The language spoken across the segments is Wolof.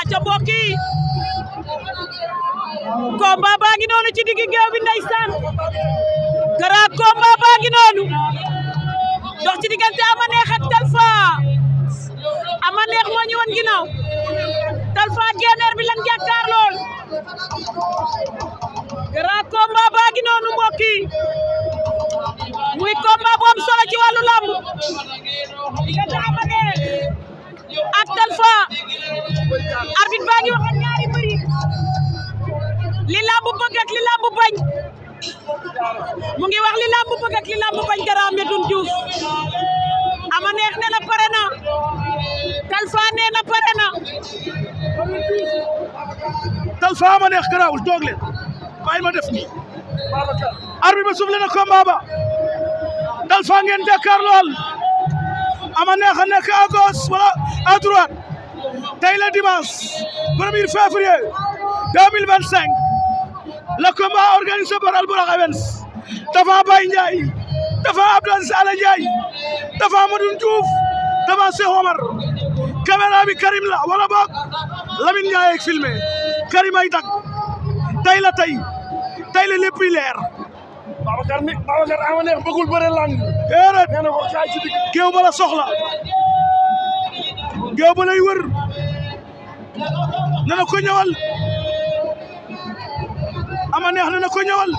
aca mbokk yi combat baa ngi noonu ci diggi géew bi ndeysaan grand combat baa ngi noonu dox ci diggante Ama Neex ak Talfa Ama Neex moo ñu woon ginnaaw Talfa génneer bi lan jàkkaar lool grand combat baa ngi noonu mbokk yi muy combat bu am solo ci wàllu lamb diggante Ama Neex ak Talfa arbitre baa ngi wax ak ñaari mbër yi li lamb bëgg ak li lamb bañ mu ngi wax li lamb bëgg ak li lamb bañ Grand Médoune Diouf Ama Neex nee na pare na Talfa nee na pare na Talfa Ama Neex garaawul toog leen bàyyi ma def nii arbitre ba soufflé na combat ba Talfa ngeen jàkkaar lool Ama Neex a nekk à gauche wala à droite tey la dimanche 1er février 2025 le combat organisé par Albourakh Events Tafa Baye Ndiaye Tafa Abdou Aziz Ala Ndiaye Tafa Médoune Diouf Tafa Cheikh Omar caméra bi Karim la wala boog Lamine Ndiaye ak filmé Karim ay tag tey la lépp leer Babacar Ama Neex bëggul bëre lang déedéet nee na ko kaay ci digg géew ba la soxla géew ba lay wër nee na ko ñëwal Ama Neex nee na ko ñëwal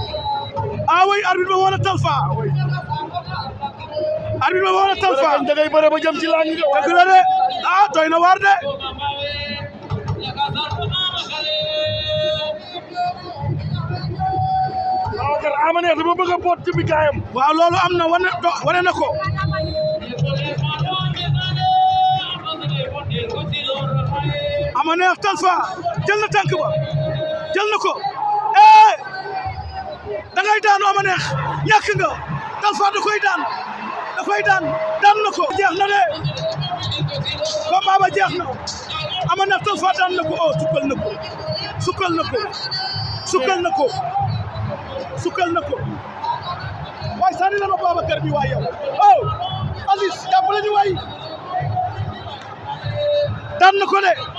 way arbitre ba woon Talfa arbitre ba woon Talfa da ngay bëre ba jëm ci lang dëgg la de doy na waar de Ama Neex dama bëgg a boot ci bi gaayam waaw loolu am na wane na ko ama neex Talfa jël na tànk ba jël na ko da ngay daanu ama neex ñàkk nga Talfa da koy daan daan na ko jeex na de combat ba jeex na ama neex Talfa daan na ko sukkal na ko waaye sànni na ma Babacar bi waay yow Aziz jàppale ñu waay daan na ko de